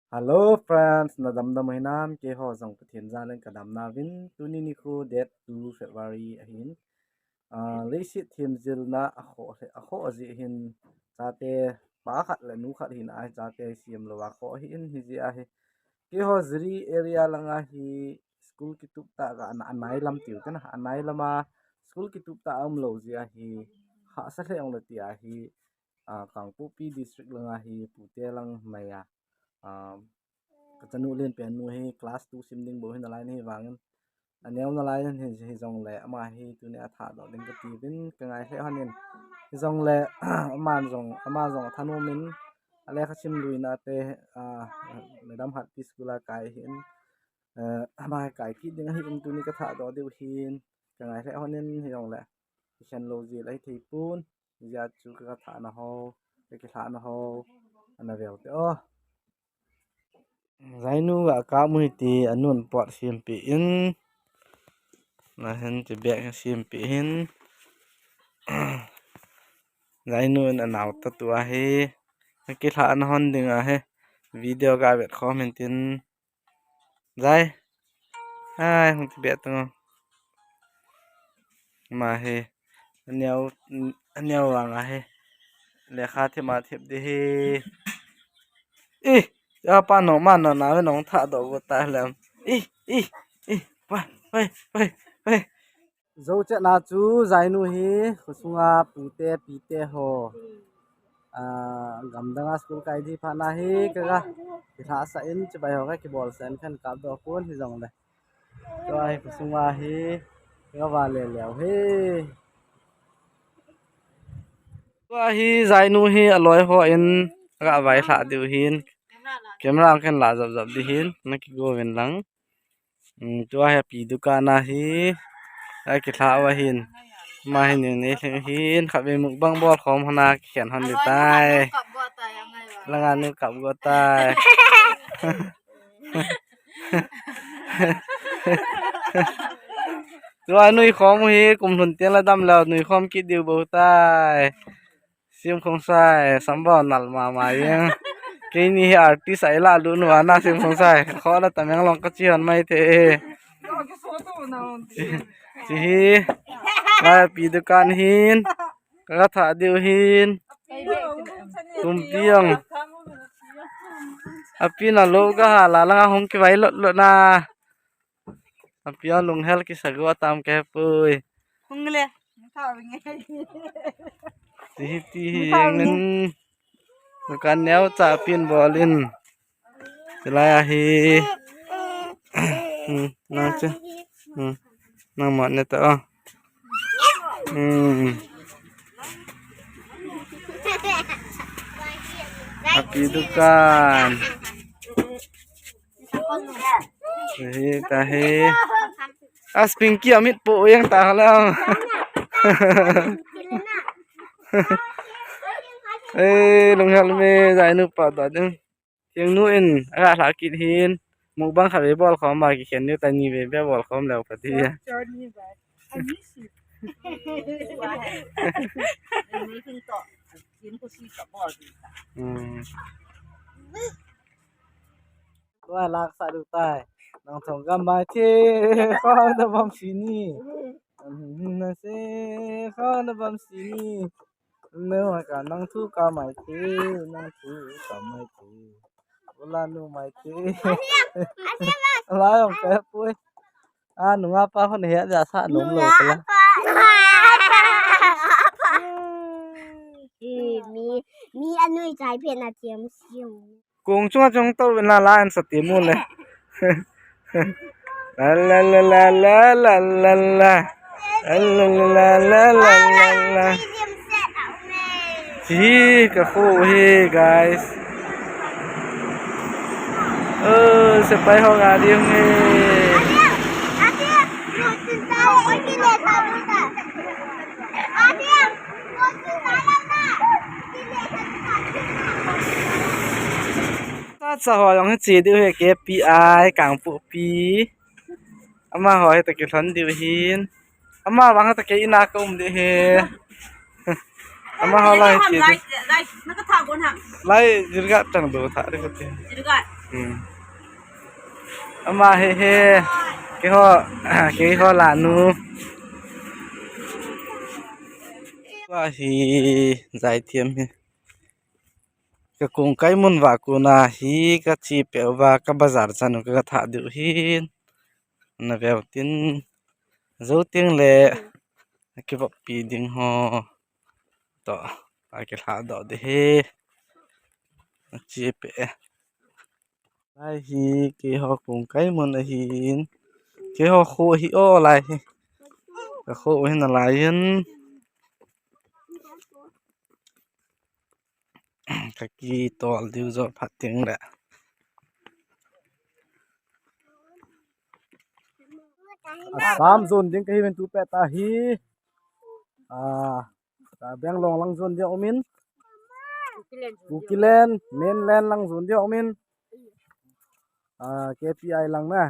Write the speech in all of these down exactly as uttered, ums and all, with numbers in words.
Hello friends, nadam dam hinam? Keiho jong Pathen jalin kadam nauvin, tuni nikho date two February ahin. Ah, leiset themjilna akhoh le, akhoh jeh hin chate pa khat le nu khat hina ahi, chate siam lou akhoh ahin, hijeh ahi. Keiho Jiri area langa hi school kitup tah ga ana, anai lam tiu tena, anai lama school kitup tah aum lou jeh ahi, hahsa lheh ong le ti ahi, ah, Kangpokpi district langa hi pute lang mai a, ah, kachanu lenpen nu hi class two sim ding bou hi nalai nahi vangin, aneo nalai hin hijongle ama hi tuni a thahdoh ding kati uvin, kangai lheh hon in. Hijongle aman jong, ama jong athanom in, alekha sim luina te, ah, Madam Hatpi school a kai ahin, eh, ama kai kit ding ahin, tuni kathahdoh diu hin, kangai lheh hon in, hijongle kikhen lou jeh ahi thei pon. Hijeh chun ka, kathahna ho, kakilhahna ho ana veu te o. Jainu ga kap u hite, anun pot sempeh in. Nahin ti bag sempeh in. Jainu in anao ta tua hi. Kakilhahna hon ding ahi. Video ga vet khom in tin. Jai. Ai, hung ti beh tung. Ama hi. Aneo, aneo vang ahi. Lekha them a them ding hi. Ih, apa nong ma nong na nong thahdoh got ta lem. Ih, ih, ih. Pai, pai, pai, pai. Jou chetna chu Jainu hi khosunga pute pite ho, ah, gamdanga school kai ding phat na hi kaga kilhahsah in, chibai ho kakibolsah in, kakapdoh pon hijongle. Tua hi khosunga hi kaga vale leu hi. Tua hi Jainu hi aloi ho in aga vailhah diu hin. Camera ken la jap jap ding hin, nakigo uvin lang. Hmm, tua hi api dukan ahi. Akilhah uva hin. Ama hi ning nei lhing hin. Khatvei mukbang bol khom hon a kikhen hon ding tai. Langa nu kap got tai. Tua nui khom u hi kum lhun teng le dam leu nui khom kit diu bou tai. Sim Khongsai, sambao nal mama jeng. Keini hi artist ahi la lut nu ana Sim Khongsai. Kho la Tamenglong kache hon mai thei. Chi hi. Lai api dukan hin. Kaga thah diu hin. Tumpi jong. Api na lo ga ha la langa hung kivai lot lot na. Api a lunghel kisa go tam kei pui. Hung le. Ti hi ti hi jeng in. Dukan neo cha pin bol in. Chulai ahi. Hmm, nang che. Hmm. Nang mat ne ta o. Hmm. Api dukan. Hi ta hi. As Pinky amit po yang ta hala. Eh, lunghel me Jainu pa da ding. Thingnu in aga lha kit hin. Mukbang khatvei bol khom ba kikhen diu ta, nivei beh bol khom leu kati. Hmm. Tua lak sa du tai. Nang thong gam mai the, khong da bam sini. Na se, khong da bam sini. Nu ka nang thu ka mai the, nang thu ka mai the. Ula nu mai the. Ala yong pe pui. A, nunga pa hon he ja sa nom lo kala. Eh, mi, mi anui chai pen a thiam siu. Kong chunga chung to na la an sa ti mu le. La la la la la la la la. La la la la la la la. Hi, ka kho hi, guys. Oh, sepai ho gari hung e. Cha cha ho jong hi che diu hi, K P I, Kangpokpi. Amaho hi ta kilhon diu hin. Ama vang hi ta kei ina ka um diu hi. Amaho lai che diu. Lai, lai, jirga tang do tha diu ka ti. Jirga. Hmm. Ama hi hi. Keiho, keiho lanu. Tua hi Jaithiam hi. Ka kong kai mun uva kona hi kache peh uva ka bazar chan u ka, kathah diu hin. Naveu tin. Jou teng le. Kivoppi ding ho. Toh. Akilhah doh ding hi. Ache peh. Lai hi keiho kong kai mun ahin. Keiho kho hi o lai hi. Ka kho u hin alai hin. Ka kitol diu jo phat teng le. Assam zone ding kahi uvin tu pet a hi. Ah, Karbi Anglong lang zone dia um in. Kukiland, mainland lang zone dia um in. Ah, K P I lang na.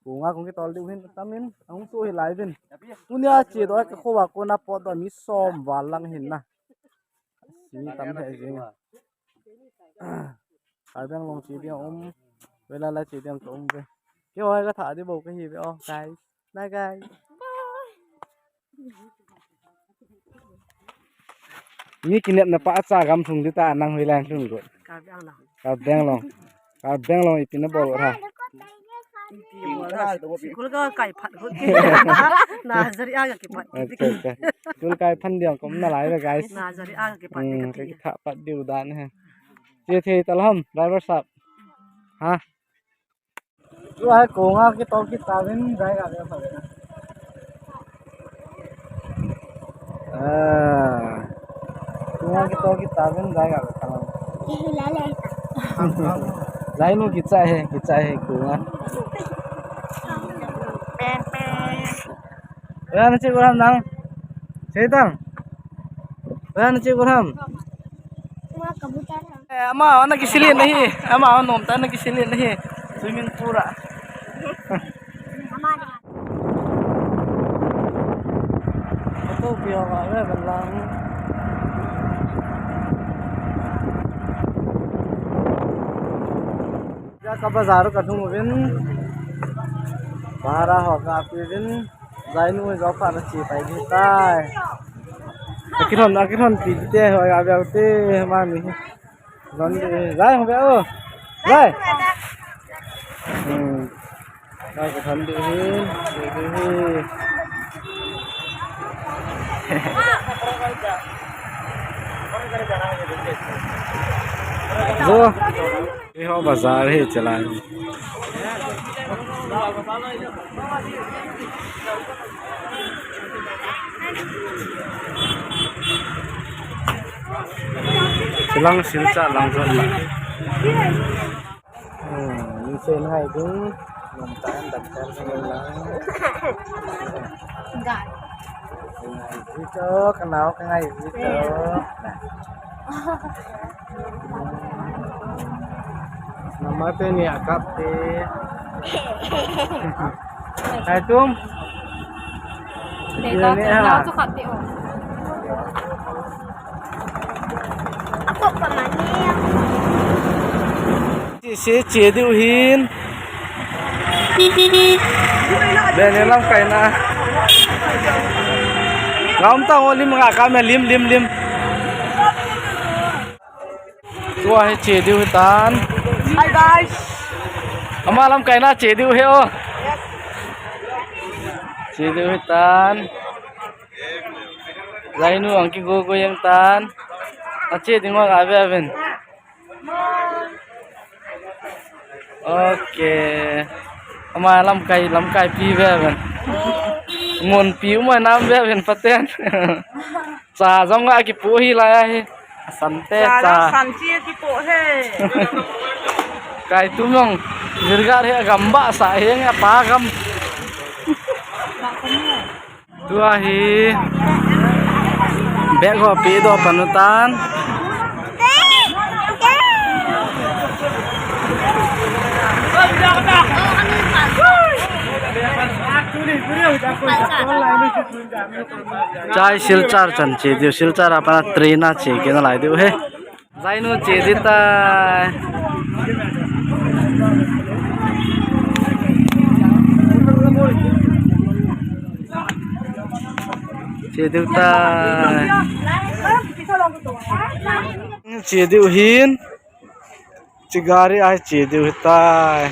Konga kong kitol diu hin tam in, ahung chu hi lai uvin. Tunia che doh ka kho uva kona potdoh mi som val lang hin na. Mi tam thei jing. Karbi Anglong che dia um, vela la che dia um ve. Keiho kathah ding bou kahi ve o, guys. Na guys. Mi kinepna pa acha gam lhung ding ta nang hoilang lhung got. Karbi Anglong. Karbi Anglong. Karbi Anglong ipi nabol got ham? Ipi bol got ham? School kakai phat got. Nursery a kakipat. Acha, acha. School kai phat ding kom nalai ve guys. Nursery a kakipat. Hmm, kati. Kakithah pat diu dan hi. Che thei talou ham, driver sahab. Ha? Tua hi konga kitol kit tauvin, jai ga le pha le. Ah. Konga kitol kit tauvin, jai ga le pha le. Jainu kicha he, kicha he konga. Pen, pen. Oya, nache got ham nang? Che tang. Oya, nache got ham? Ama kabutar ha. Eh, ama, ana kisilin nahi. Ama, ana nomtah a ana kisilin nahi. Swimming pool a. Ama. Photo pia va ve balang. Ja ka bazar ka lhung uvin. Bara ho ka pe uvin. Jainu hi jo phat na che pai ding tai. Akilhon, akilhon pi te ho, aveu te mani. Lhon ding, jai hung ve o. Jai. Hmm. Jai ka lhon ding hin, ding hin. Jo. Keiho bazar hi chelai. Chilang Silchar lang zon la. Hmm, ni se ngai ding. Nom ta an dam ta lang. Ngai. Ngai ji cho, ka nao ka ngai ji cho. Mama te ni a kap te. Hai tum. Dei ta te nao chu khat te o. Ti se che diu hin. Be ne lamkai na. Lam ta ngo lim nga ka me lim, lim, lim. Tua hi che diu hi tan. Hi guys. Ama lamkai na che diu hi o. Che diu hi tan. Jainu ang kigo go yang tan. Ache ding wa ga ve ven. Okay. Ama lamkai, lamkai pi ve ven. Mon pi uma nam ve ven paten. Cha jong a kipu hi lai a hi. Asante cha. Cha jong san chi kipu he. Kai tum jong. Jirgar he gam ba sa he nga pa gam. Tua hi bag ho pe doh pan u tan. Chai Silchar chan che diu, Silchar a pat a train a che kit nalai diu he. Jainu che ding tai. Che diu tai. Che diu hin. Che gari a che diu tai.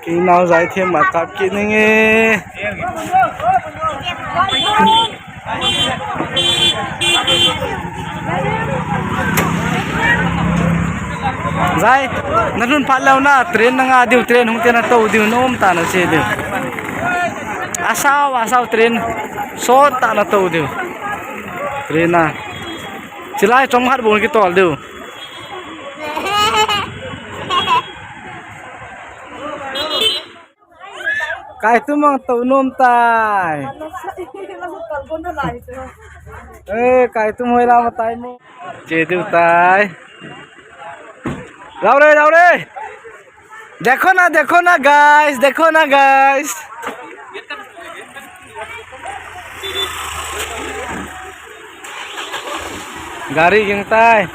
Kei nao jai them ma kap kit ning e. Jai, na lhun phat leu na, train na nga diu, train hung te na tou diu, na um ta na che diu. Asao, asao train, sot ta na tou diu. Train na. Chilai chom hat bung kitol diu. Kaitum ang tou nom tai. Eh, Kaitum hoi la ma tai mo. Che diu tai. Lao re, lao re. Dekho na, dekho na, guys. Dekho na, guys. Gari ging tai.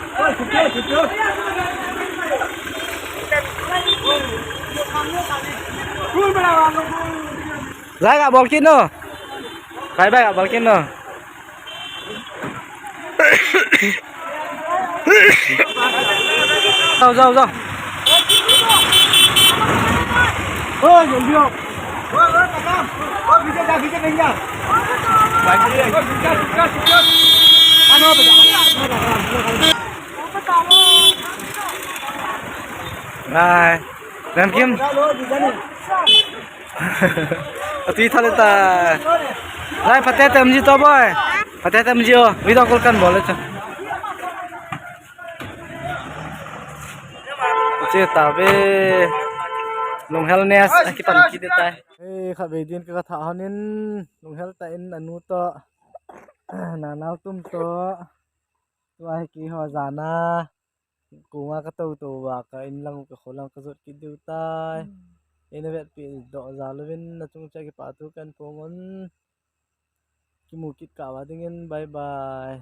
Jai ga bol kit no. Bye bye ga bol kit no. Jao, jao, jao. Oi, jom jom. Oi, oi, takam. Oi, pije ja, pije ja. Oi, pije ja, pije ja. Ano, pije ja. Bye. Ram Kim. Ati thale ta. Lai, phatecha um ji to boy. Phatecha um ji o. Video call kan bol le cha. Che ta ve. Lunghel ne a kipan kit tai. Eh, kha ve din ka tha hanin lunghel ta in anu to. Na nau tum to. Tua hi keiho jana. Kong a ka tou tou va ka in lang ka kho lang ka jot kit diu tai. Hmm. Eina vetpi doh jal uvin na chung cha kipa thu kan phong un. Kimu kit kah uva dingin bye bye.